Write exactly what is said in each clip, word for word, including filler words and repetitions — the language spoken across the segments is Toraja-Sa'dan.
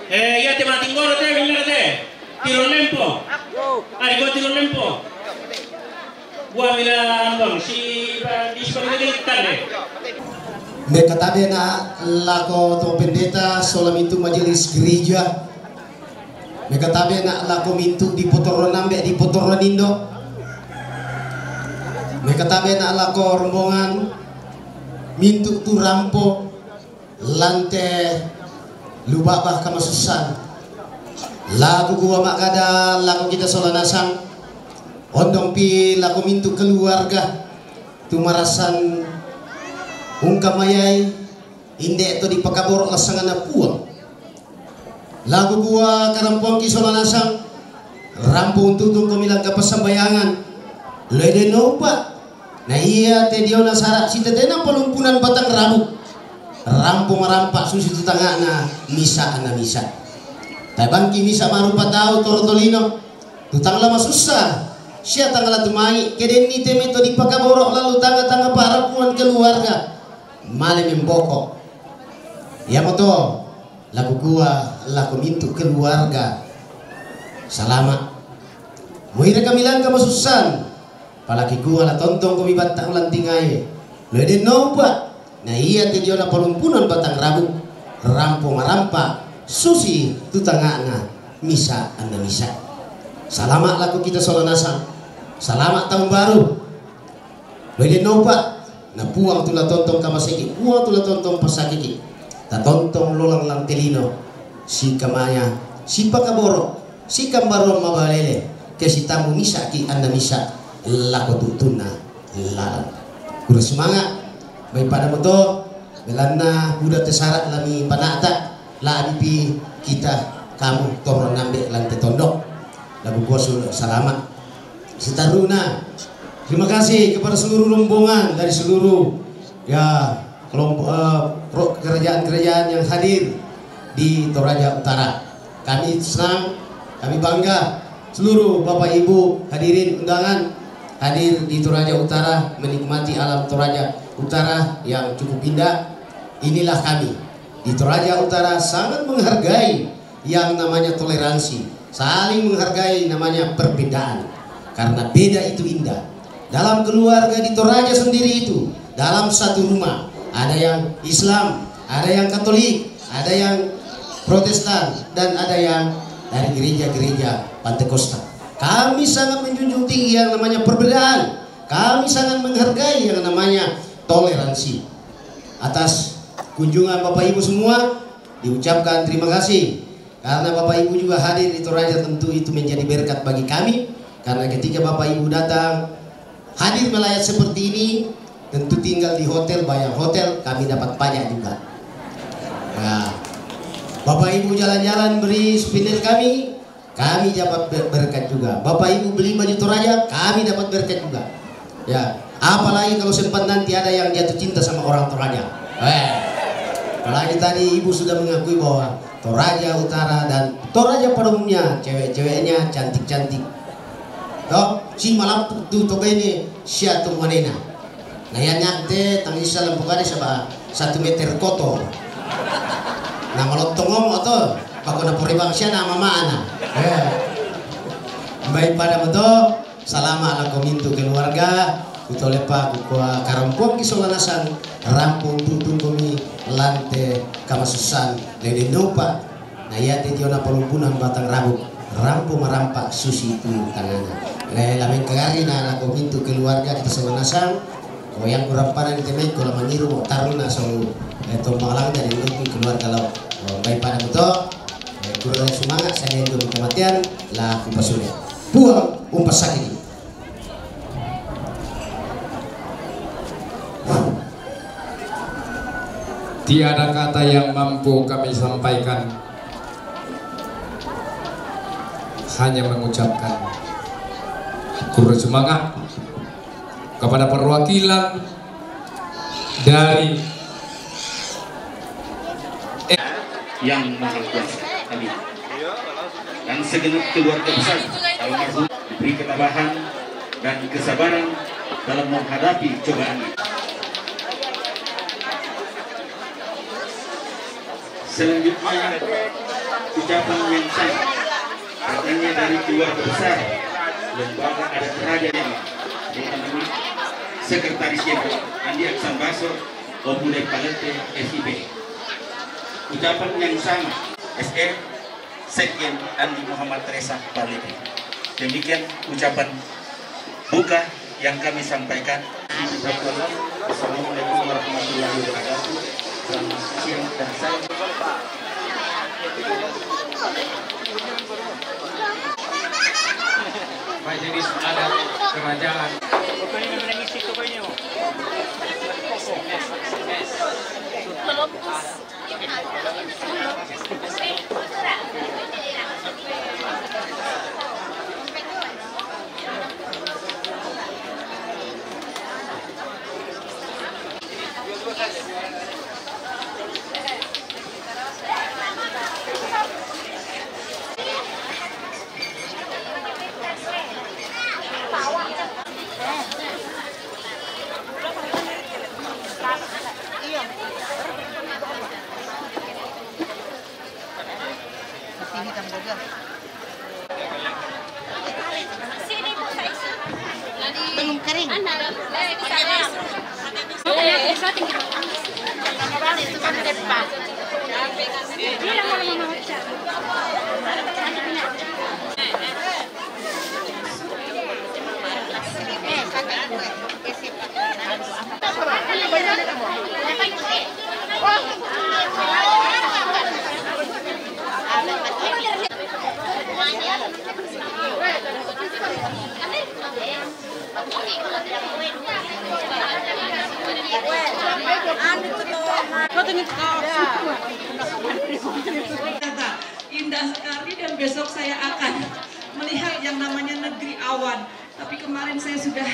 Eh, iya te matinggolo te, minna te. Tiro lempo. Ari gua tiro lempo. Gua mina bang, si ba disponibilità te. Mekatabe na lako to pendeta sola mintu majelis gereja. Mekatabe na lako mintu di potoron ambe, di potoron indo. Mekatabe na lako rombongan mintu tu rampo lante lubaba kamasussan. Laku kuwa makkada lako kita sola nasang, ondong pi lako mintu keluarga, tu marasan ungka mayai, inde to dipakaboro lasanganna Puang. Laku kuwa karampoangki sola nasang, rampo untutungko milangka passambayangan. Loe de nopa. Na iya te diona sara sitetena palumpunan batang rabu. Rampo marampa susi tu tangana misa anna misa. Tae bangki misa marupa tau toro tolino. Tu tangla masussa. Sia tangla tumangi kedenni te meto dipakaboro lalu tanga-tanga parapuan keluarga. Male memboko. Iya moto. Laku kuwa, laku mintu keluarga. Salama. Muira kami langka masussan. Palaki kuwa la tontong komi battang lantingae. Loe de nopa. Na iya te diona palumpunan batang rabu. Rampo marampa. Susi tu tangana. Misa anna misa. Salama laku kita sola nasang. Salama tahun baru. Loe de nopa, na Puang tu la tontong kamaseki, Puang tu la tontong pasakiki. Tatontong lolang lante lino, sikamaya, sipakaboro, sikambaruang mabalele, ke sitammu misaki anna misa, lako tuttunna lalang. Kura sumanga, mai pada moto, belanna buda tesara lami panata, labipi kita kamu toro nambe lante tondok. Laku kuwa salama. Setaruna. Terima kasih kepada seluruh rombongan dari seluruh, ya, kelompok, eh, ro-, kerajaan-kerajaan yang hadir di Toraja Utara. Kami senang, kami bangga seluruh Bapak Ibu hadirin undangan hadir di Toraja Utara menikmati alam Toraja Utara yang cukup indah. Inilah kami di Toraja Utara sangat menghargai yang namanya toleransi, saling menghargai namanya perbedaan. Karena beda itu indah. Dalam keluarga di Toraja sendiri itu, dalam satu rumah, ada yang Islam, ada yang Katolik, ada yang Protestan, dan ada yang dari gereja-gereja Pantekosta. Kami sangat menjunjung tinggi yang namanya perbedaan. Kami sangat menghargai yang namanya toleransi. Atas kunjungan Bapak Ibu semua, diucapkan terima kasih. Karena Bapak Ibu juga hadir di Toraja, tentu itu menjadi berkat bagi kami. Karena ketika Bapak Ibu datang, hadir melayat seperti ini, tentu tinggal di hotel, bayar hotel, kami dapat pajak juga. Nah, Bapak Ibu jalan-jalan beri souvenir kami, kami dapat ber-, berkat juga. Bapak Ibu beli baju Toraja, kami dapat berkat juga. Ya, apalagi kalau sempat nanti ada yang jatuh cinta sama orang Toraja. Eh, apalagi tadi Ibu sudah mengakui bahwa Toraja Utara dan Toraja pada umumnya, cewek-ceweknya cantik-cantik. Toh, si malappu tu to bene, sia tu manena. Na iya nyate tang issa lempo kade saba satu meter kotor. Na malottong omo to, pako na pori bangsia na mamana. Eh. Mbai pada moto, salama lako mintu keluarga, kutolepa kukua karampoki sola nasang, rampung tutung komi lante kamasussan, lede nopa. Na iate tiona palumpunan batang rabuk, rampo marampa susi tu tangana. Le lameng kagari na lako mintu keluarga kita sola nasang, ko yang kurampana ni temai ko lamangiru mo taruna solu, eh, tombang lang dari lupi keluarga lo. Oh, baik pada beto, eh, kurang semangat saya itu kematian, la kupasule. Puang umpasakiti. Tiada kata yang mampu kami sampaikan, hanya mengucapkan kurang semangat kepada perwakilan dari Yang Maha Kuasa. Amin. Dan segenap keluarga besar almarhum diberi ketabahan dan kesabaran dalam menghadapi cobaan ini. Selanjutnya, ucapan yang sama, datangnya dari keluarga besar Lembaga Adat Raja yang, Sekretaris Jenderal Andi Aksambaso, Ompule Palete, S I P. Ucapan yang sama, S R, Sekjen Andi Muhammad Resa Palete. Demikian ucapan buka yang kami sampaikan. Assalamualaikum warahmatullahi wabarakatuh. Selamat siang dan salam. Majelis adat kerajaan. Belum kering. Indah sekali, dan besok saya akan melihat yang namanya negeri awan. Tapi kemarin saya sudah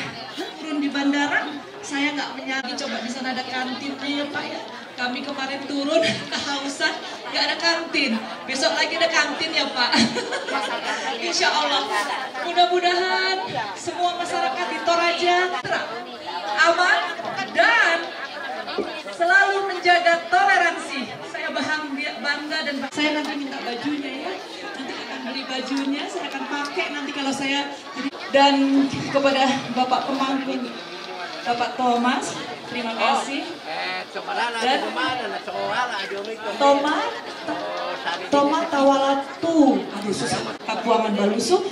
turun di bandara, saya nggak menyangka. Coba di sana ada kantinnya ya, Pak, ya. Kami kemarin turun kehausan, nggak ada kantin. Besok lagi ada kantin ya, Pak. Insya Allah. Mudah-mudahan semua masyarakat di Toraja aman dan selalu menjaga toleransi. Saya bangga, bangga dan saya nanti minta bajunya ya. Nanti akan beli bajunya, saya akan pakai nanti kalau saya. Dan kepada Bapak pemangku, Bapak Thomas, terima kasih. Dan Thomas, Thomas Tawalatu, aduh, susah, Kapuangan Balusu.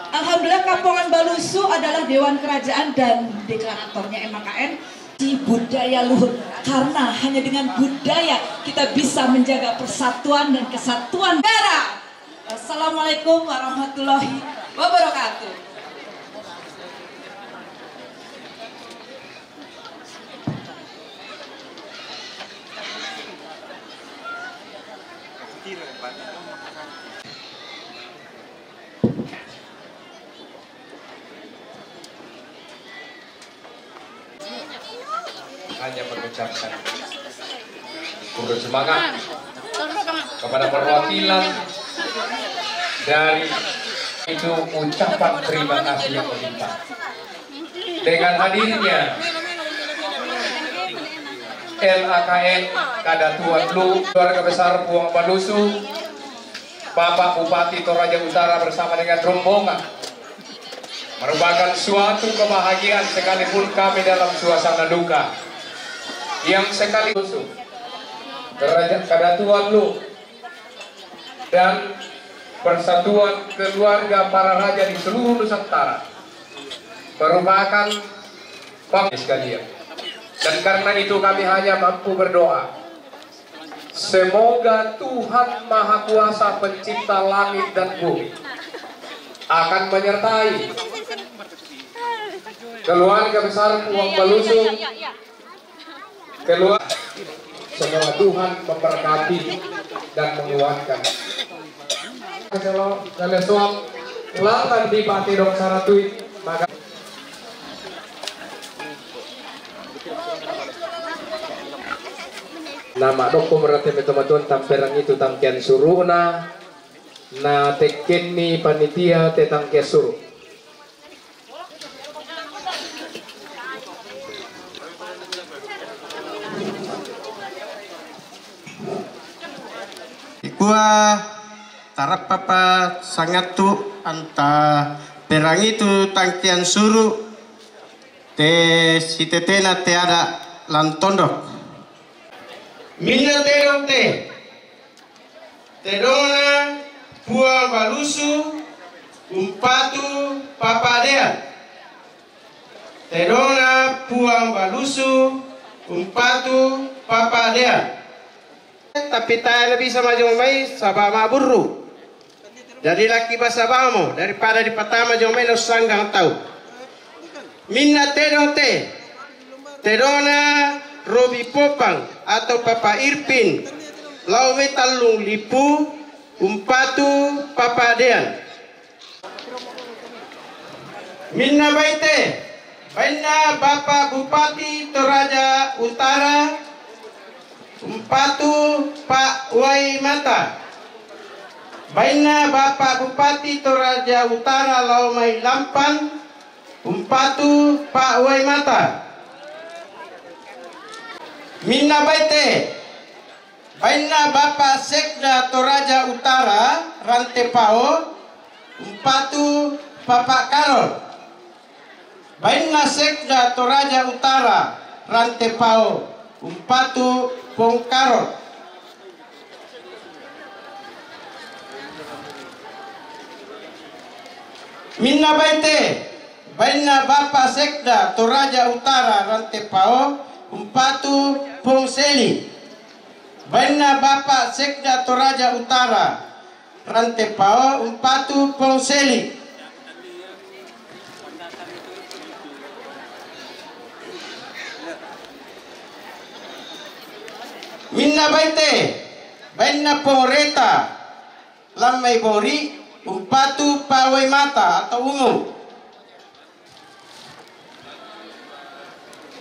Alhamdulillah, Kapuangan Balusu adalah Dewan Kerajaan dan deklaratornya M A K N. Di budaya luhur, karena hanya dengan budaya kita bisa menjaga persatuan dan kesatuan negara. Assalamualaikum warahmatullahi wabarakatuh. Hanya mengucapkan turun semangat kepada perwakilan dari itu, ucapan terima kasih yang melimpah. Dengan hadirnya L A K N Kadatuan Lu, keluarga besar Puang Balusu, Bapak Bupati Toraja Utara bersama dengan rombongan merupakan suatu kebahagiaan sekalipun kami dalam suasana duka. Yang sekali Kadatuan Lu dan persatuan keluarga para raja di seluruh Nusantara merupakan bangsa sekalian. Dan karena itu kami hanya mampu berdoa. Semoga Tuhan Maha Kuasa, pencipta langit dan bumi, akan menyertai keluarga besar Puang Balusu, keluar. Semoga Tuhan memberkati dan menguatkan. Kalau kalau soal langan di Pati Dong Saratui, maka nama doko berarti betul-betul tamperang itu tangkian suruhna, na tekkenni panitia te tangkian suruh. Kua tarapapa sangattu anta perangitu tangkian suru te sitetena te ada lantondok. Minna tedong te, tedona Puang Balusu umpatu papadean. Tedona Puang Balusu umpatu papadean. Tapi tae na bisa majong mai saba maburru. Jadi laki basa bamo daripada dipatama jong mai na sanggang tau. Minna tedong te, tedona Robi Popang atau Papa Irpin, lao mai Tallung Lipu, umpatu papadean. Minna baite, bainna Bapak Bupati Toraja Utara, umpatu Pak Wai Mata. Bainna Bapak Bupati Toraja Utara lao mai Lampan, umpatu Pak Wai Mata. Minna baite, bainna Bapak Sekda Toraja Utara, Rante Pao, umpatu Papa Karol. Bainna Sekda Toraja Utara, Rante Pao, umpatu Pong Karol. Minna baite, bainna Bapak Sekda Toraja Utara, Rante Pao, umpatu Pong Seli. Bainna Bapak Sekda Toraja Utara, Rante Pao, umpatu Pong Seli. Minna baite, bainna Pong Reta, Lammai Bori, umpatu Pak Wai Mata atau umum.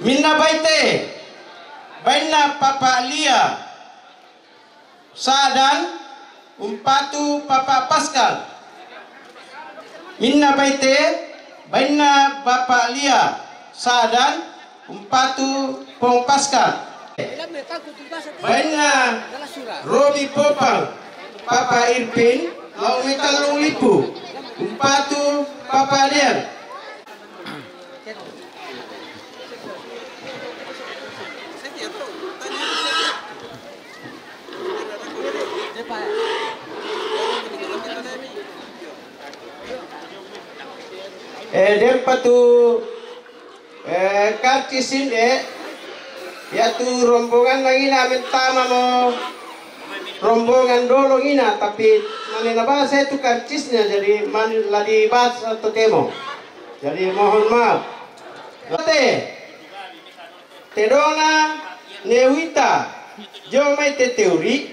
Minna baite, bainna Papa Lia, Sadan, umpatu Papa Pascal. Minna baite, bainna Bapak Lia, Sadan, umpatu Pong Pascal. Bainna Robi Popang, Papa Irpin, lao mai Tallung Lipu, umpatu papadean. Eh, dempa tu, eh, karcis inde, yatu rombongan nangina mentama mo rombongan dolo ngina, tapi mane na bahasa itu karcisnya, jadi man ladi bahasa totemo. Jadi mohon maaf. Te, tedona Newita, jo mai te teori,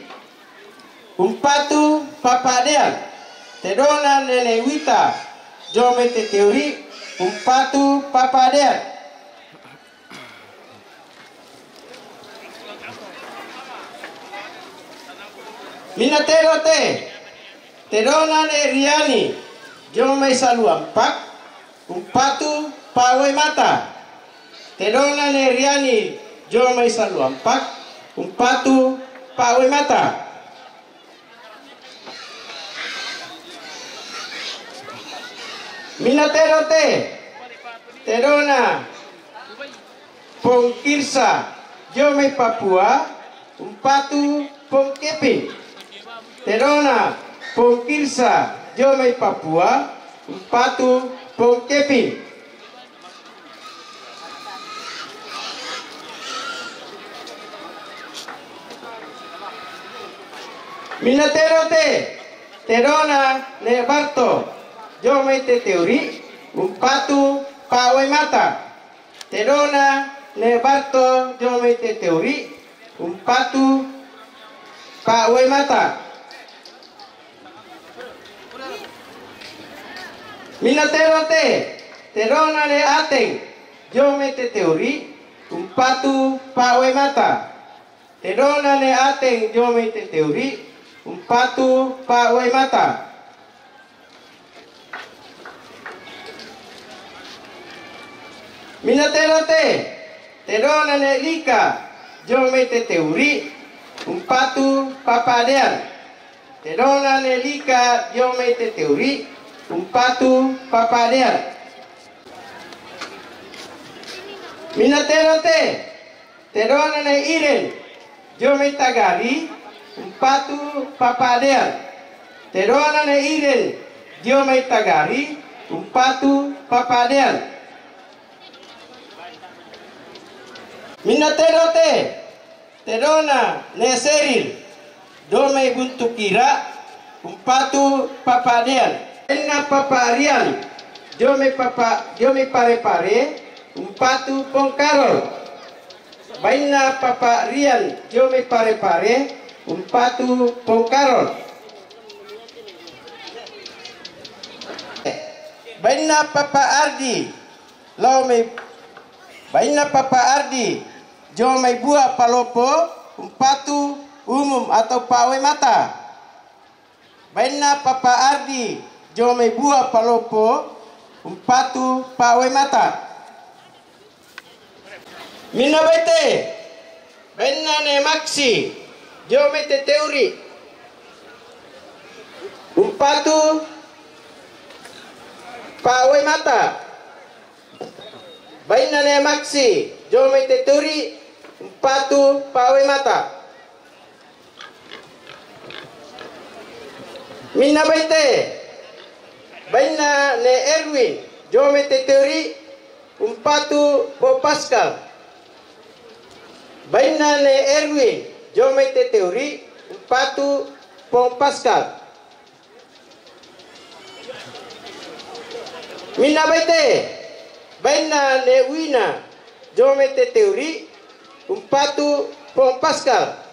umpatu papadean. Tedona Nene Wita, jo mai te teori, umpatu papadean. Minna tedo te, tedona Ne Riani, jo mai Saluampak, umpatu Pak Wai Mata. Tedona Ne Riani, jo mai Saluampak, umpatu Pak Wai Mata. Minna tedo te, tedona Pong Kirsa, jo mai Papua, umpatu Pong Kepin. Tedona Pong Kirsa, jo mai Papua, umpatu Pong Kepin. Minna tedo te, tedona Ne Barto, jo mai te teori, umpatu Pak Wai Mata. Tedona Ne Barto, jo mai te teori, umpatu Pak Wai Mata. Minna tedo te, tedona Ne Ateng, jo mai te teori, umpatu Pak Wai Mata. Tedona Ne Ateng, jo mai te teori, umpatu Pak Wai Mata. Minna tedo te, tedona Ne Lika, jo mai te teori, umpatu papadean. Tedona ne Lika, dio mai Teteuri, umpatu Papadean. Minna tedo te, tedona ne Iren, dio mai Tagari, umpatu Papadean. Tedona ne Iren, dio mai Tagari, umpatu Papadean. Minna tedo te, tedona ne Seril, dio mai Buntukira, umpatu Papadean. Bainna Papa Rian, dio mai Papa, dio mai Parepare, umpatu Pongkarol. Bainna Papa Rian, dio mai Parepare, umpatu Pongkarol. Bainna Papa Ardi, lao mai, bainna Papa Ardi, dio mai Bua Palopo, umpatu Umum atau Pawe Mata. Bainna Papa Ardi, dio mai Bua Palopo, umpatu Pawe Mata. Minna baite, bainna ne Maksi, dio mai Teteuri, umpatu Pawe Mata. Bainna ne Maksi, dio mai Teteuri, umpatu Pawe Mata. Minna baite, bainna ne Erwin, dio mai Teteuri, umpatu Pong Pascal. Bainna ne Erwin, dio mai Teteuri, umpatu Pong Pascal. Minna baite, bainna ne Wina, dio mai Teteuri, umpatu Pong Pascal.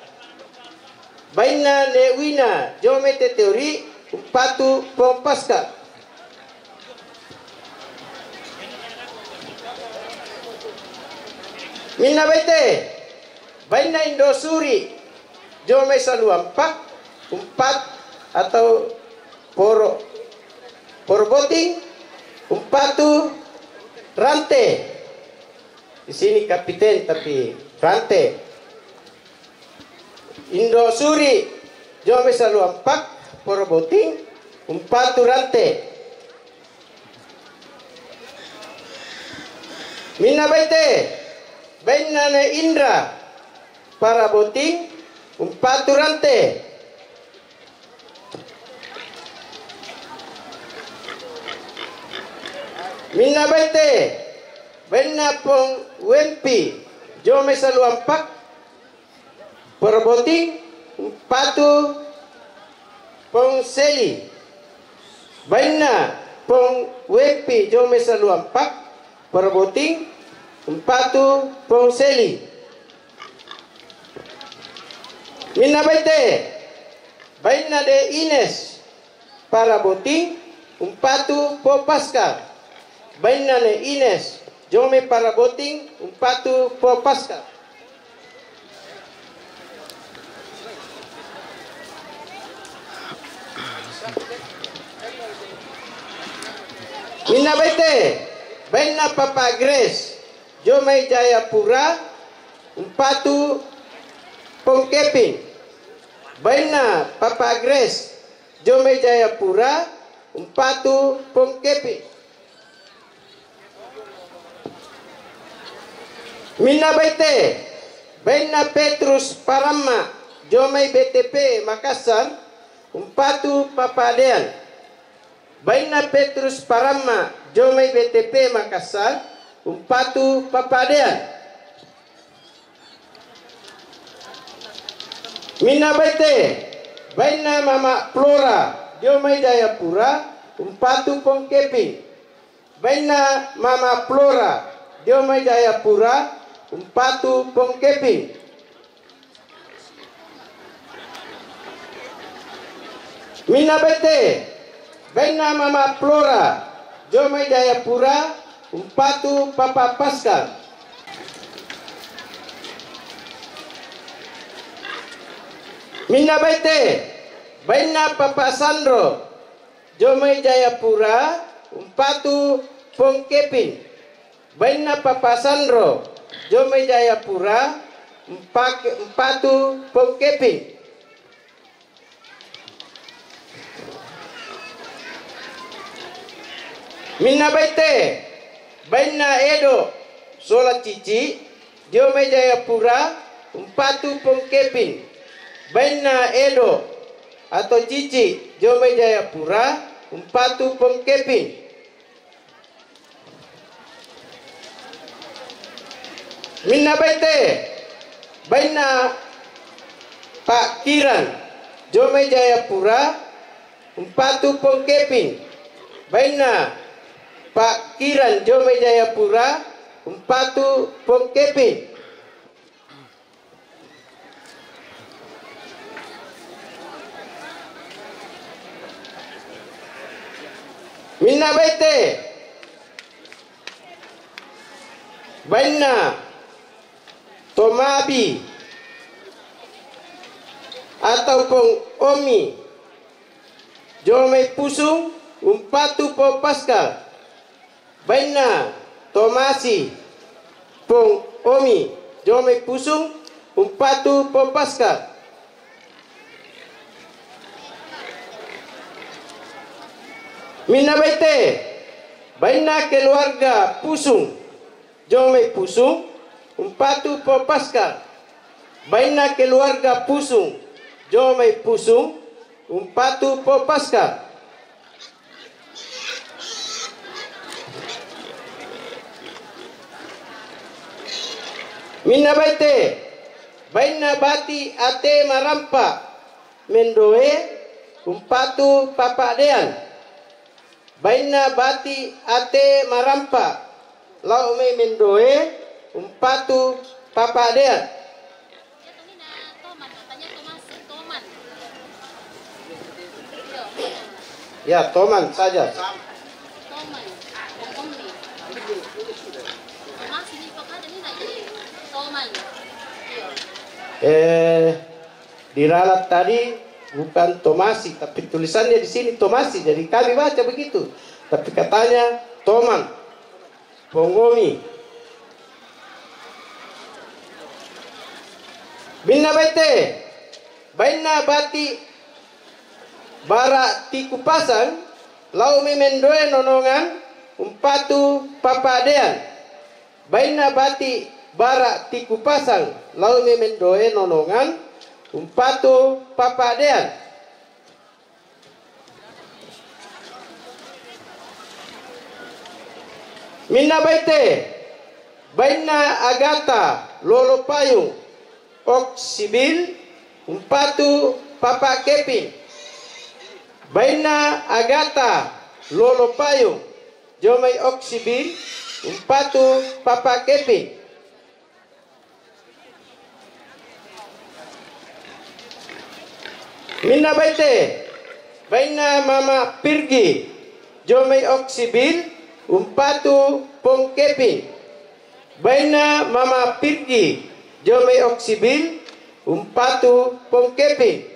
Bainna ne Wina, dio mai Teteuri, umpatu Pong Pascal. Minna baite, bainna Indo Suri, dio mai Saluampak, umpat atau Poro, Poro Boting, umpatu Rante. Di sini kapiten tapi Rante. Indo Suri, dio mai Saluampak, Poro Boting, umpatu Rante. Minna baite, bainna ne Indra, Paraboting, umpatu Rante. Minna baite, bainna Pong Wempi, dio mai Saluampak, Poro Boting, umpatu Pong Seli. Bainna Pong Wempi, dio mai Saluampak, Poro Boting, umpatu Pong Seli. Minna baite, bainna de Ines, Paraboting, umpatu Pong Pascal. Bainna ne Ines, dio mai Paraboting, umpatu Pong Pascal. Minna baite, bainna Papa Grace, dio mai Jayapura, umpatu Pong Kepin. Bainna Papa Grace, dio mai Jayapura, umpatu Pong Kepin. Minna baite, bainna Petrus Paramma, dio mai B T P Makassar, umpatu Papadean. Bainna Petrus Paramma, dio mai B T P Makassar, umpatu Papadean. Minna baite, bainna Mama Flora, dio mai Jayapura, umpatu Pong Kepin. Bainna Mama Flora, dio mai Jayapura, umpatu Pong Kepin. Minna baite, bainna Mama Flora, dio mai Jayapura, umpatu Papa Pascal. Minna baite, bainna Papa Sandro, dio mai Jayapura, umpatu Pong Kepin. Bainna Papa Sandro, dio mai Jayapura, umpak-, umpatu Pong Kepin. Minna baite, bainna Edo sola Cici, dio mai Jayapura, umpatu Pong Kepin. Bainna Edo atau Cici, dio mai Jayapura, umpatu Pong Kepin. Minna baite, bainna Pak Kiran, dio mai Jayapura, umpatu Pong Kepin. Bainna Pak Kiran, dio mai Jayapura, umpatu Pong Kepin. Minna baite, bainna Tomabi atau Pong Omi, dio mai Pusung, umpatu Pong Paskal. Bainna Tomasi, Pong Omi, dio mai Pusung, umpatu Pong Paskal. Minna baite, bainna keluarga Pusung, dio mai Pusung, umpatu Pong Paskal. Bainna keluarga Pusung, dio mai Pusung, umpatu Pong Paskal. Minna baite, bainna Bati ate marampa mendoe, umpatu Papa Dean. Bainna Bati ate marampa lao mai mendoe, umpatu Papa Dean. Ya, Toman saja. Eh, di ralat tadi bukan Tomasi, tapi tulisannya di sini Tomasi, jadi kami baca begitu. Tapi katanya Toman. Pong Omi. Minna baite, bainna Bati bara Tikupasang, lao mai mendoe Nonongan, umpatu Papa Dean. Bainna Bati bara Tikupasang, lao mai mendoe Nonongan, umpatu Papa Dean. Minna baite, bainna Agata Lolo Payung, Ok Sibil, umpatu Papa Kepin. Bainna Agata Lolo Payung, dio mai Ok Sibil, umpatu Papa Kepin. Minna baite, bainna Mama Pirgi, dio mai Ok Sibil, umpatu Pong Kepin. Bainna Mama Pirgi, dio mai Ok Sibil, umpatu Pong Kepin.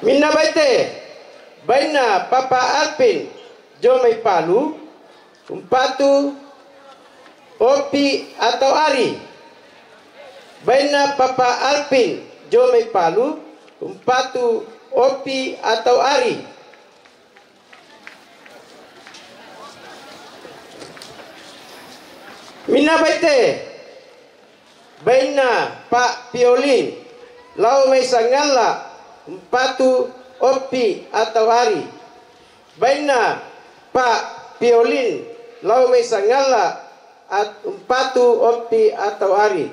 Minna baite, bainna Papa Alpin, dio mai Palu, umpatu Opi atau Ari. Bainna Papa Alpin, dio mai Palu, umpatu Opi atau Ari. Minna baite, bainna Pak Piolin, lao mai Sangalla, umpatu Opi atau Ari. Bainna Pak Piolin, lao mai Sangalla, at-, umpatu Opi atau Ari.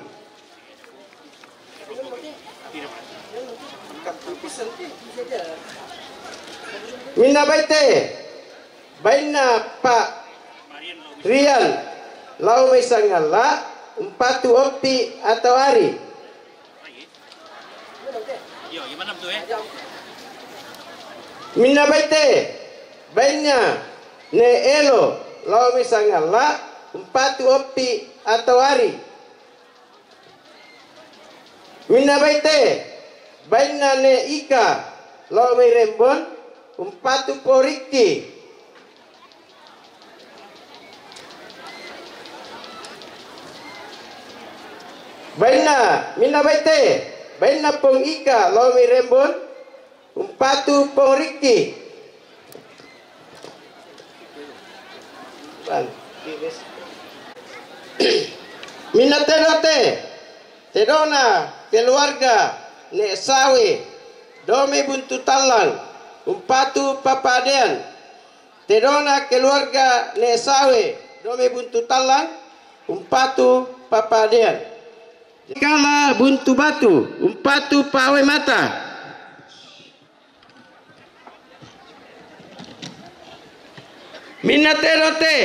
Minna baite, bainna Pak Rian, lao mai Sangalla, umpatu Opi atau Ari. Minna baite, bainna Ne Elo, lao mai Sangalla, umpatu Opi atau Ari. Minna baite, bainna Ne Ika, lao mai Rembon, umpatu Pong Rikki. Bainna, minna baite, Bainna Pong Ika lao mai Rembon, umpatu Pong Rikki. Minna tedong te, tedongna keluarga Nek Sawe, dao mai Buntu Tallang, umpatu Papa Dean. Tedongna keluarga Nek Sawe, dao mai Buntu Tallang, umpatu Papa Dean. Kala Buntu Batu, umpatu Pak Wai Mata. Minna tedong te,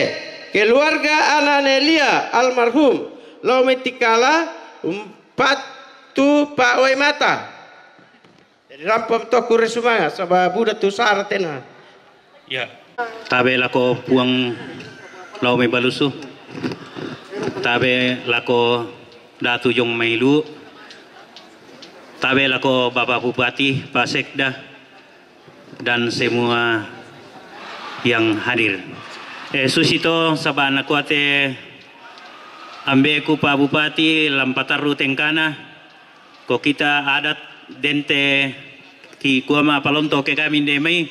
keluarga ana Nelia almarhum, lao mai Tikala, umpatu Pak Wai Mata. Jadi rampo matoku re sumanga, saba buda tu sara tena. Ya. Tabe lako Puang lao mai Balusu. Tabe lako Datu Jong mai Luwu. Tabe lako Bapak Bupati, Pak Sekda, dan semua yang hadir. Eh, susito saba nakuate ambeku Pak Bupati, lam patarru tengkana, ko kita adat dente ki kuama palonto ke kami nde mai,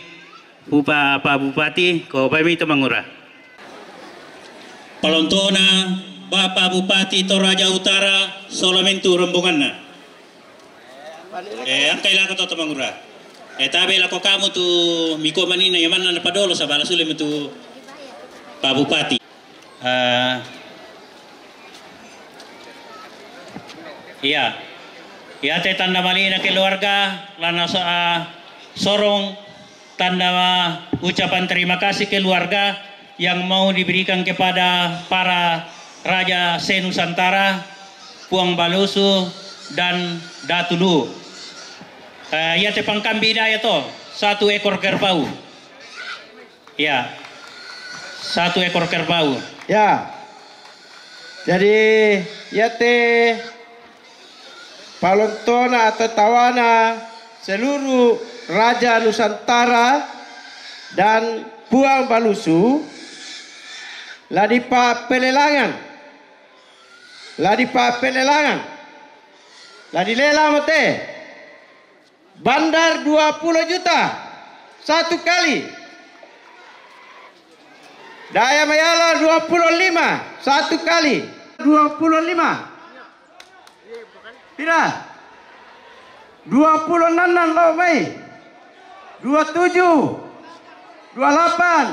Pupa Pak Bupati, ko bai mai to mangura. Palontona Bapak Bupati Toraja Utara, sola mentu rombonganna. Eh, angkai lako to to mangura. Eh, tabe lako kamu tu miko manina, ya manna na padolo, saba la sule metu Pak Bupati. Eh, iya. Iya te tanda malina keluarga, lana so-, ah, sorong tanda ucapan terima kasih keluarga yang mau diberikan kepada para raja se-Nusantara, Puang Balusu dan Datu Luwu. Eh, iya te pangkambi daya to, satu ekor kerbau. Ya, satu ekor kerbau. Ya. Jadi, iya te palontona atau tawana seluruh raja Nusantara dan Puang Balusu, la dipapelelangan, la dipapelelangan, la dilela mo te. Bandar dua puluh juta satu kali. Daya Mayala dua puluh lima satu kali. Dua puluh lima. Pira? Dua puluh enam lao mai. Dua tujuh. Dua lapan.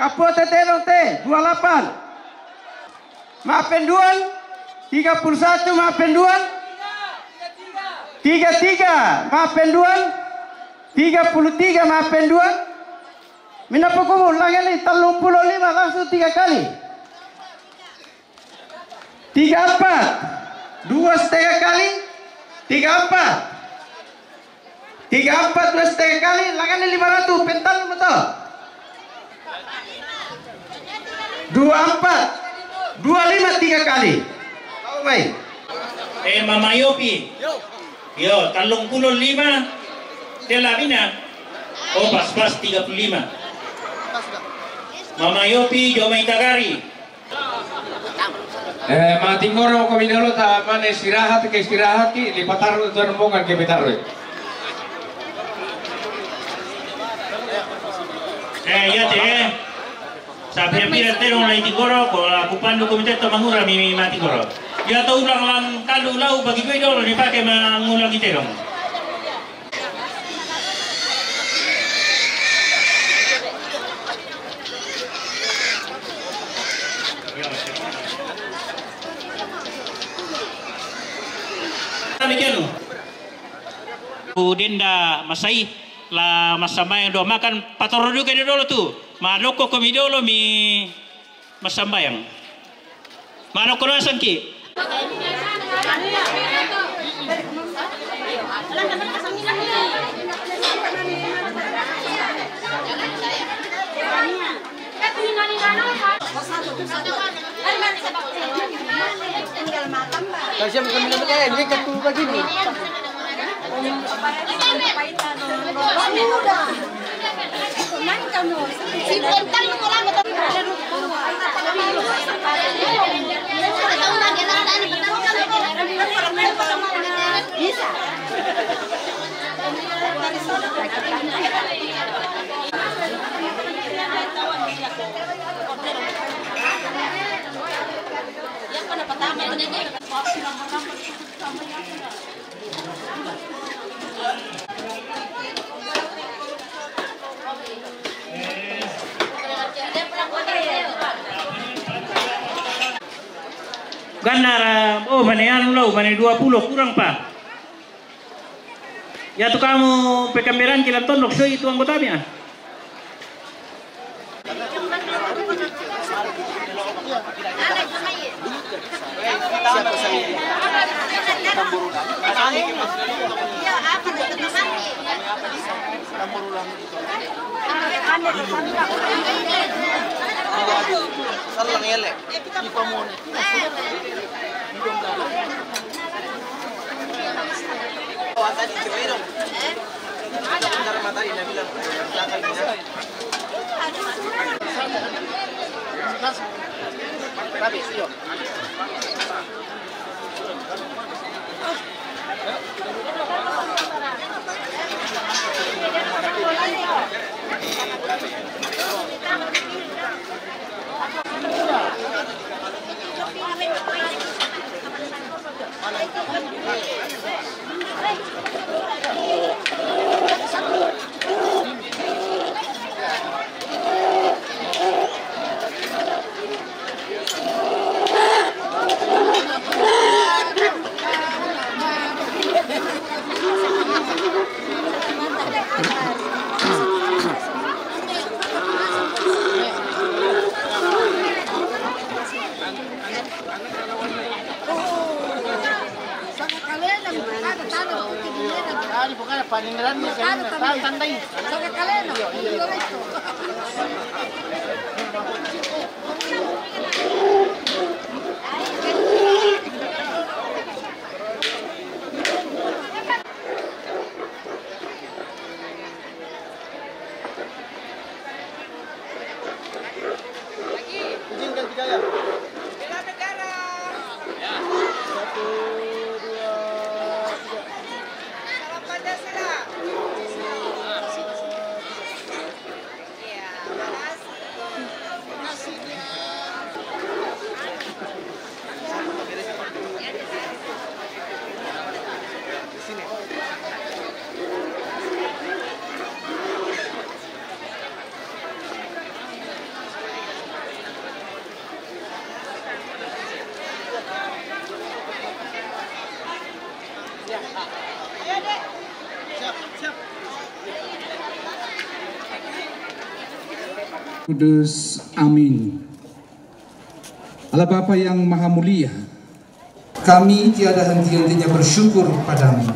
Kapua te tedong te, dua lapan. Mapenduan, tiga puluh satu mapenduan. Tiga tiga mapenduan. Tiga puluh tiga mapenduan. Minna pakumu, langele tallung pulo lima langsung tiga kali. Tiga empat, dua setengah kali, tiga empat. Tiga empat, dua setengah kali, langele lima ratus, pentallu mo to. Dua empat, dua lima tiga kali. Mau mai. Eh, Mama Yopi. Yo, tallung pulo lima, tela bina. Oh, pas-pas tiga puluh lima. Mama Yopi, jo mai Tagari. Eh, matinggoro komi dolo ta mane istirahat ke istirahat ki, lipatarru tu rombongan ke petarru. Eh, iya te. Sampe pira tedong lai tinggoro, ko la kupandu komi te to mangura mi matinggoro. Iya to ulang lam kalu lau bagi dua dolo ni pake mangulangi tedong. Demikian. Ku denda masai la massambayang doa makan, patoro duka di dolo tu. Manokko komi dolo mi massambayang. Manokko nasangki. Kasi ang kami naman eh, hindi ka tulog ka din eh. Ganara, oh, mane anu lau, mane dua puluh kurang, Pak. Ya tu kamu pekamberan kilan tondok soi itu anggota mi, ah. Izinkan tiga ya. Satu, dua, tiga. Salam Pancasila. Iya, makasih. Kudus. Amin. Allah Bapa yang Maha Mulia, kami tiada henti-hentinya bersyukur padamu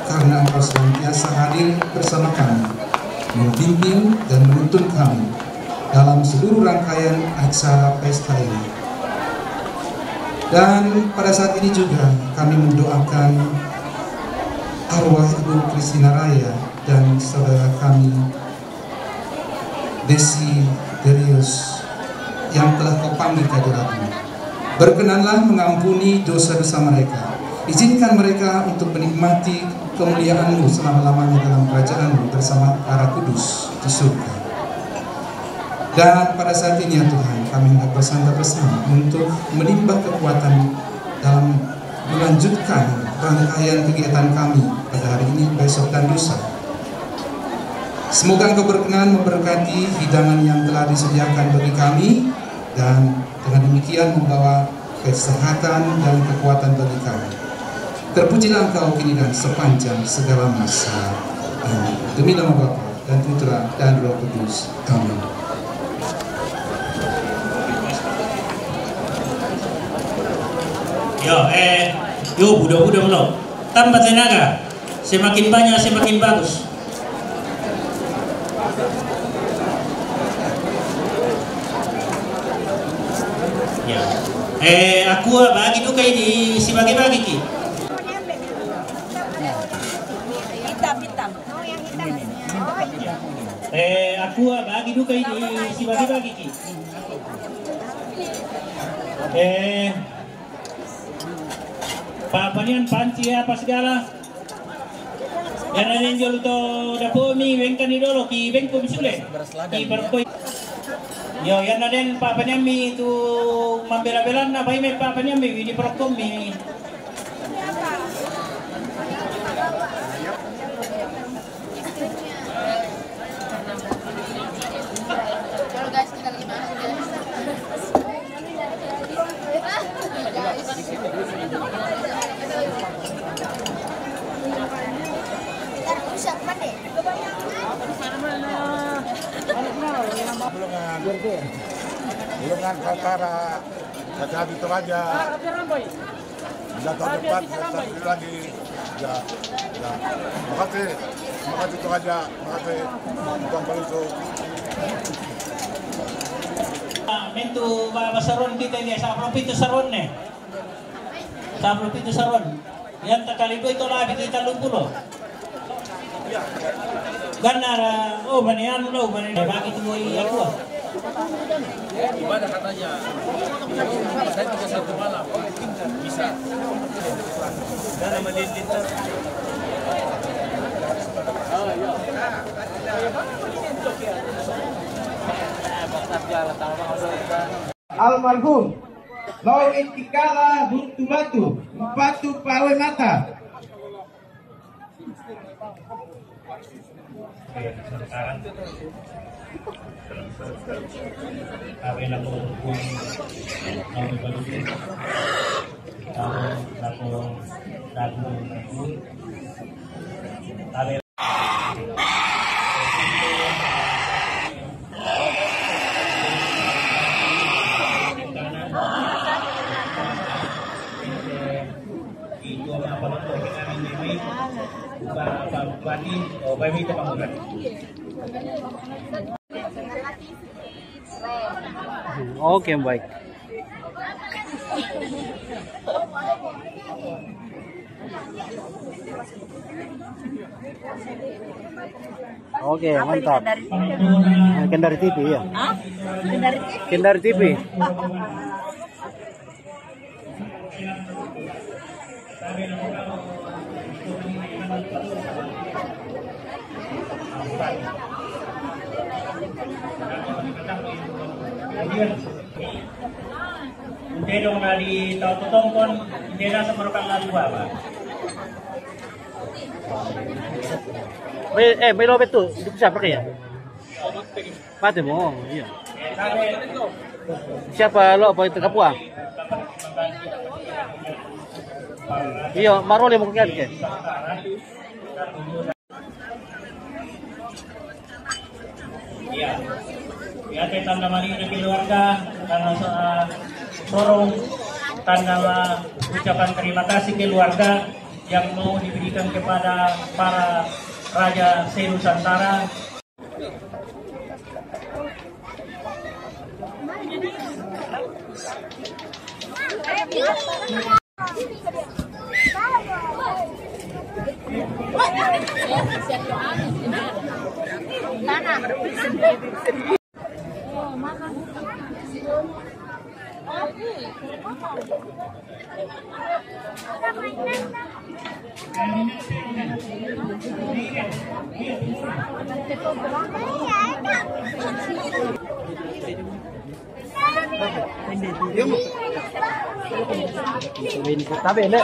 karena Engkau senantiasa hadir bersama kami, membimbing dan menuntun kami dalam seluruh rangkaian acara pesta ini. Dan pada saat ini juga kami mendoakan arwah Ibu Kristina Raya dan saudara kami Desiderius yang telah Kau panggil ke hadirat-Mu. Berkenanlah mengampuni dosa-dosa mereka. Izinkan mereka untuk menikmati kemuliaan-Mu selama-lamanya dalam kerajaan-Mu bersama para kudus di surga. Dan pada saat ini, ya Tuhan, kami hendak bersanta bersama untuk menimba kekuatan dalam melanjutkan rangkaian kegiatan kami pada hari ini, besok, dan lusa. Semoga Engkau berkenan memberkati hidangan yang telah disediakan bagi kami, dan dengan demikian membawa kesehatan dan kekuatan bagi kami. Terpujilah Engkau kini dan sepanjang segala masa. Amin. Demi nama Bapa dan Putra dan Roh Kudus. Amin. Yo, eh, yo, budak-budak lo. Tambah tenaga. Semakin banyak, semakin bagus. Ya. Eh, aku bagi duka ini, si bagi-bagi ki. Hitam, hitam. Eh, aku bagi duka ini, si bagi-bagi ki. Eh, Papa nian panci apa segala. Yana den jolo to dapomi, wengkani dolo ki wengku mi sule. Ki berkoi. Yo, yana den Papa nian mi tu Pambela-belanna, bai me papa ni ambi, di perokkom mi. Halo guys, kita lagi makan, guys. Kita rusak, mana? Bulungan, Bulungan Kaltara, Katabi Toraja. Datang cepat, datang lagi. Ya, ya. Makasih, makasih Toraja, makasih Bang Baluso. Ah, mintu ba-, basaron kita ini, sapuluh pitu saron ne. Sapuluh pitu saron. Yang takali dua itu lah, bikin kita lumpur loh. Ganna, oh, bani anu lo, bani bagi tu, iya, dua. Gimana katanya? Saya juga satu malam. Bisa. Ganna melilitnya. Almarhum Lau Etikala Buntu Batu, Batu Pawe Mata. Oke, baik. Oke, mantap. Kendari T V, iya. Hah? Kendari T V. Kendari T V. Ente dong na di tau totongkon, ente na semerukan lagu apa? May, eh, may lobet tu. Itu siapa kaya? Pati mo, iya. Siapa lo apa itu kapua? Iya, marole mo kaya ke. Iya. Ya, tanda mani dari keluarga, karena so-, eh, sorong tanda, eh, ucapan terima kasih keluarga yang mau diberikan kepada para raja se-Nusantara. Tabe, ne?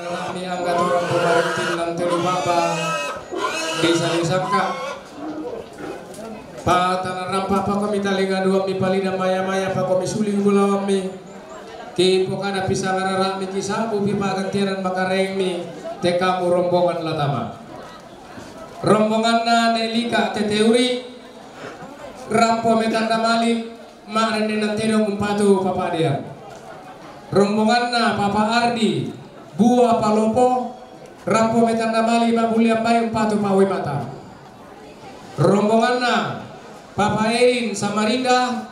Kami angga turang pumarintin nang telu baba di sali sangka. Patana rampa pakomi talinga duammi, palida maya-maya pakomi suling bulawanmi. Kipokada pisangararami, kisambu pipagantianan makarengmi, tekamu rombongan latama. Rombonganna Nelika Teteuri, rampo metanda mali ma'rennenan tedong umpatu papadean. Rombonganna Papa Ardi Bua Palopo, rampo metanda mali ma'bulliang bai umpatu pawoi mata. Rombonganna Papa Erin Samarinda,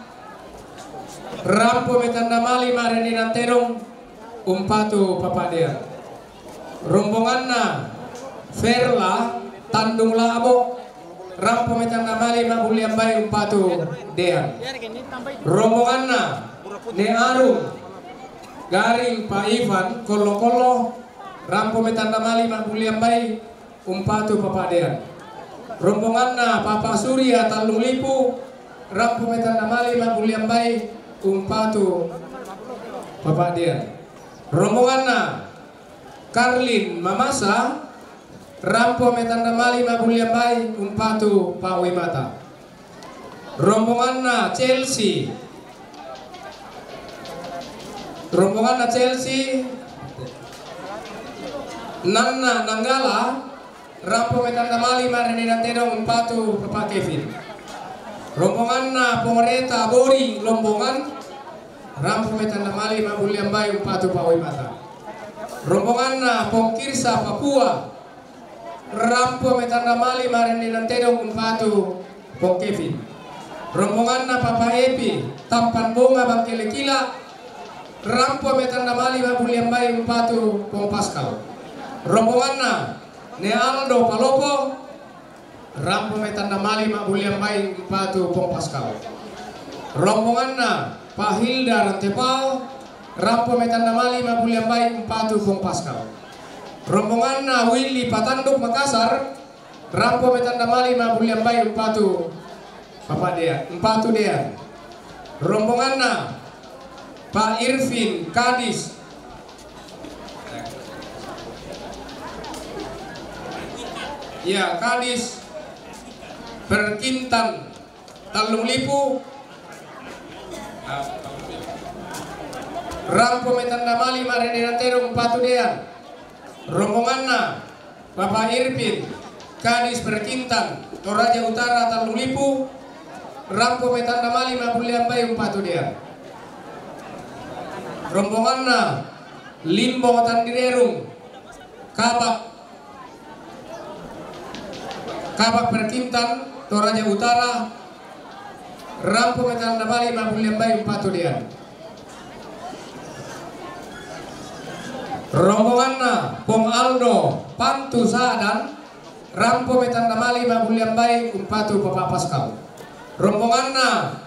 rampo metanda mali ma'rennenan tedong umpatu papadean. Rombonganna Ferla Tandung Labo, rampo metanda mali ma'bulliang bai umpatu dean. Rombonganna Ne Arung Garing Pa Ivan Kollo-kollo, rampo metanda mali ma'bulliang bai umpatu papadean. Rombonganna Papa Surya Tallung Lipu, rampo metanda mali ma'bulliang bai umpatu papadean. Rombonganna Karlin Mamasa, rampo metanda mali ma'bulliang bai umpatu pawoi mata. Rombonganna Chelsea. Rombonganna Chelsea, Nanna Nanggala, rampo metanda mali ma'rennenan tedong umpatu Papa Kevin. Rombonganna Pong Reta Bori Lombongan, rampo metanda mali ma'bulliang bai umpatu pawoi mata. Rombonganna Pong Kirsa Papua, rampo metanda mali ma'rennenan tedong umpatu Pong Kevin. Rombonganna Papa Epi Tampan Bonga Bangkele Kila, rampo metanda mali ma'bulliang bai umpatu Pong Paskal. Rombonganna Ne Aldo Palopo, rampo metanda mali ma'bulliang bai umpatu Pong Paskal. Rombonganna Pa Hilda Rantepao, rampo metanda mali ma'bulliang bai umpatu Pong Paskal. Rombonganna Willy Patanduk Makassar, rampo metanda mali ma'bulliang bai umpatu Papa Dea, umpatu Dea. Rombonganna Pa Irvin Kadis, ya, Kadis Perkintan Tallung Lipu, rampo metanda mali ma'rennenan tedong umpatu Dea. Rombonganna Papa Irvin Kadis Perkintan Toraja Utara Tallung Lipu, rampo metanda mali ma'bulliang bai umpatu Dea. Rombonganna Limbo Tandirerung Kabak, Kabak Perkintan Toraja Utara, rampo metanda mali ma'bulliang bai umpatu Dea. Rombonganna Pong Aldo Pantu Sadan, rampo metanda mali ma'bulliang bai umpatu Papa Paskal. Rombonganna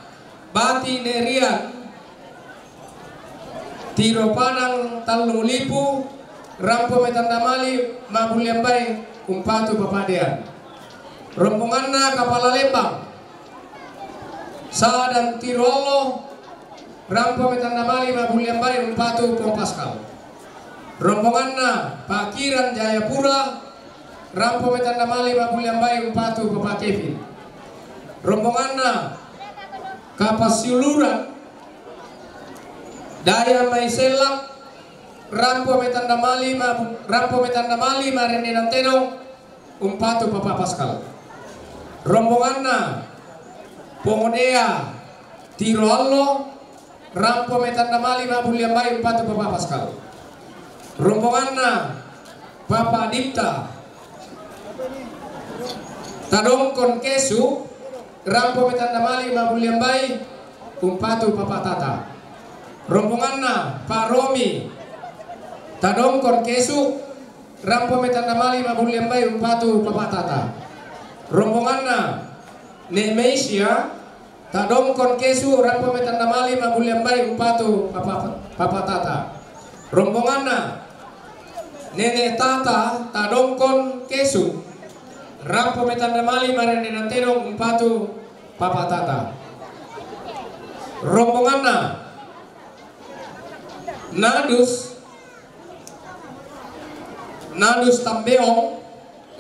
Bati Nerian Tiro Padang Tallung Lipu, rampo metanda mali ma'bulliang bai umpatu Papa Dea. Rombonganna Kapala Lembang Sadan Tiro Allo, rampo metanda mali ma'bulliang bai umpatu Pong Paskal. Rombonganna Pakiran Jayapura, rampo metanda mali ma'bulliang bai umpatu Papa Kevin. Rombonganna Kapassiuluran Daya Mai Sellak, rampo metanda mali ma-, rampo metanda mali ma'rennenan tedong umpatu Papa Paskal. Rombonganna Pong Dea Tiro Allo, rampo metanda mali ma'bulliang bai umpatu Papa Paskal. Rombonganna Papa Dipta Tadongkon Kesu, rampo metanda mali ma'bulliang bai umpatu Papa Tata. Rombonganna Pa Romi Tadongkon Kesu, Rampo me tanda mali ma bulian bai umpatu papa tata. Rombonganna ne Mesia, Tadongkon Kesu, rampo me tanda mali ma bulian bai umpatu papa, papa tata. Rombonganna Nene Tata, Tadongkon Kesu, rampo me tanda mali ma rene nantedong umpatu papa tata. Rombonganna Nadus, Nadus Tambeong,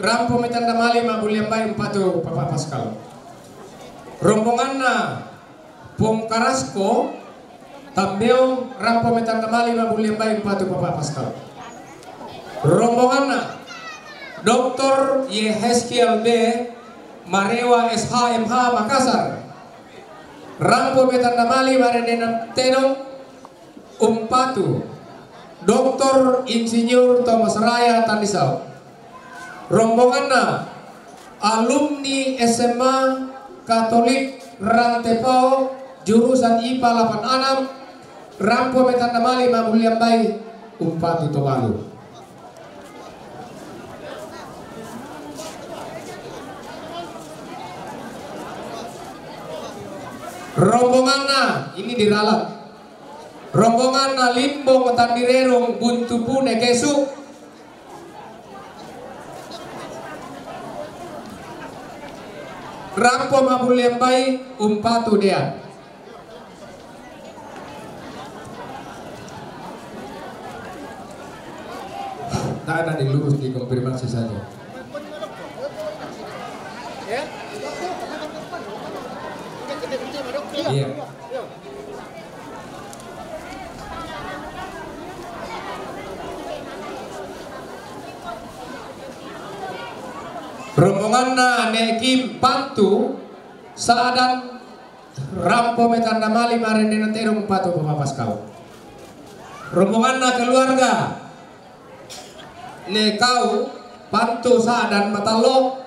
rampo me tanda mali ma bulian bai umpatu papa Paskal. Rombonganna Pongkarasko Tambeong, rampo me tanda mali ma bulian bai umpatu papa Paskal. Rombonganna Doktor Yehezkiel B Marewa S H M H Makassar, rampo me tanda mali ma rene nantedong umpatu Doktor Insinyur Thomas Raya Tandisau. Rombonganna alumni S M A Katolik Rantepao, jurusan IPA delapan enam, rampo me tanda mali ma bulian bai umpatu Tobalu. Rombonganna ini diralat. Rombonganna Limbong Tandirerung Buntupune Kesu, rampo ma bulian bai umpatu dean. Tak ada, dilurus, dikonfirmasi saja. Iya. Rombonganna ne Kim Pantu Sa'adan, rampo me tanda mali ma rene nantedong umpatu papa Paskal. Rombonganna keluarga ne Kau Pantu Sa'adan Matallo,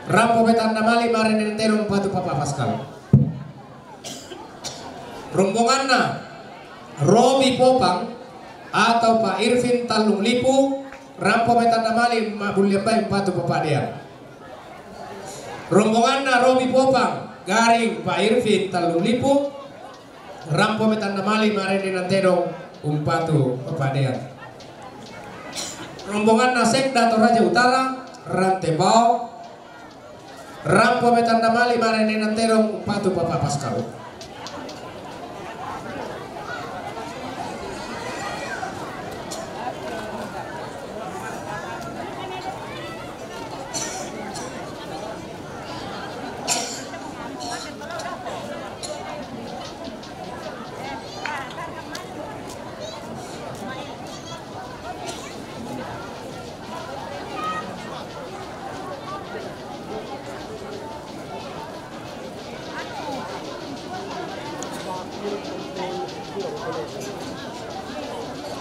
rampo me tanda mali ma rene nantedong umpatu papa Paskal. Rombonganna Robi Popang atau Pak Irvin Tallung Lipu, rampo me tanda mali ma bulian bai umpatu papa dean. Rombonganna Robi Popang, Garing Pak Irvin Tallung Lipu, rampo me tanda mali ma rene nantedong umpatu papa dean. Rombonganna Sekda Toraja Utara, Rantepao, rampo me tanda mali ma rene nantedong umpatu papa Paskal.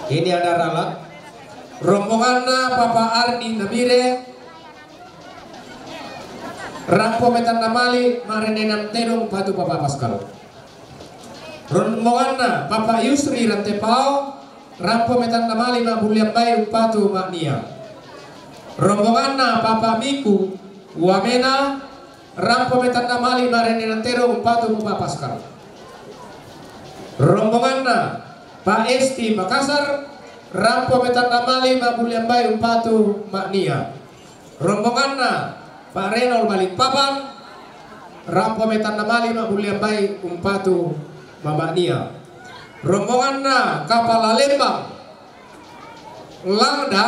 Ini ada ralat. Rombonganna Papa Ardi Nabire, rampo me tanda mali ma rene nantedong umpatu Papa Paskal. Rombonganna Papa Yusri Rantepao, rampo me tanda mali ma bulian bai umpatu Mak Nia. Rombonganna Papa Miku Wamena, rampo me tanda mali ma rene nantedong umpatu Papa Paskal. Rombonganna Pak Esti Makassar, rampo me tanda mali ma bulian bai umpatu Mak Nia. Rombonganna Pak Renol Balikpapan, rampo me tanda mali ma bulian bai umpatu Mak Nia. Rombonganna Kapala Lembang Langda,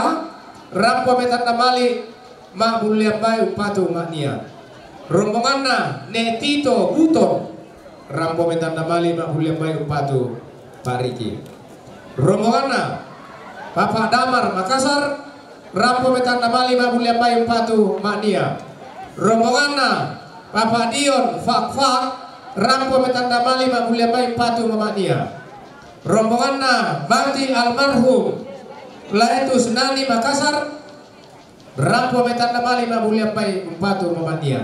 rampo me tanda mali ma bulian bai umpatu Mak Nia. Rombonganna Ne Tito Buton, rampo me tanda mali ma bulian bai umpatu Pak Riki. Rombonganna Papa Damar Makassar, rampo me tanda mali ma bulian bai umpatu Mak Nia. Rombonganna Papa Dion Fakfak, rampo me tanda mali ma bulian bai umpatu Mak Nia. Rombonganna mati almarhum Laetus Nani Makassar, rampo me tanda mali ma bulian bai umpatu Mak Nia.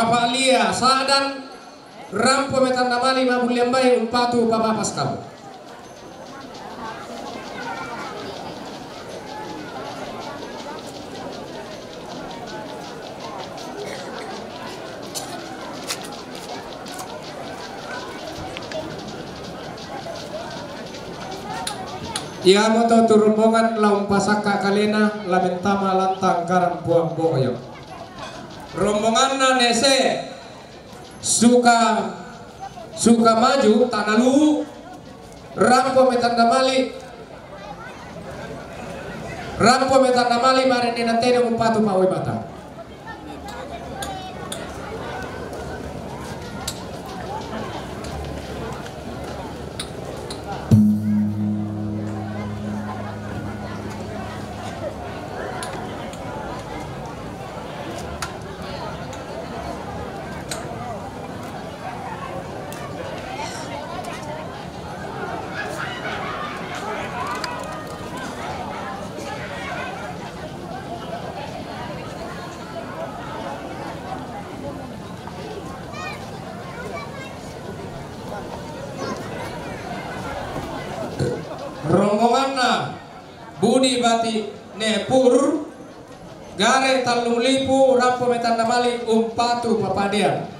Palia Sadan, rampo me tanda mali' ma bulliang bahi umpatu pamapas kamu. Iamoto tu rombongan la umpasakka kalena la mentama lantang karampoang boyo. Rombonganna Nese, suka, suka maju, tanalu, rampo me tanda mali', rampo me tanda mali' marende na tedong umpatu pawai mata. Rombonganna Budi Bati Nepur, gare tallung lipu, rampo me tanda mali' umpatu papadean.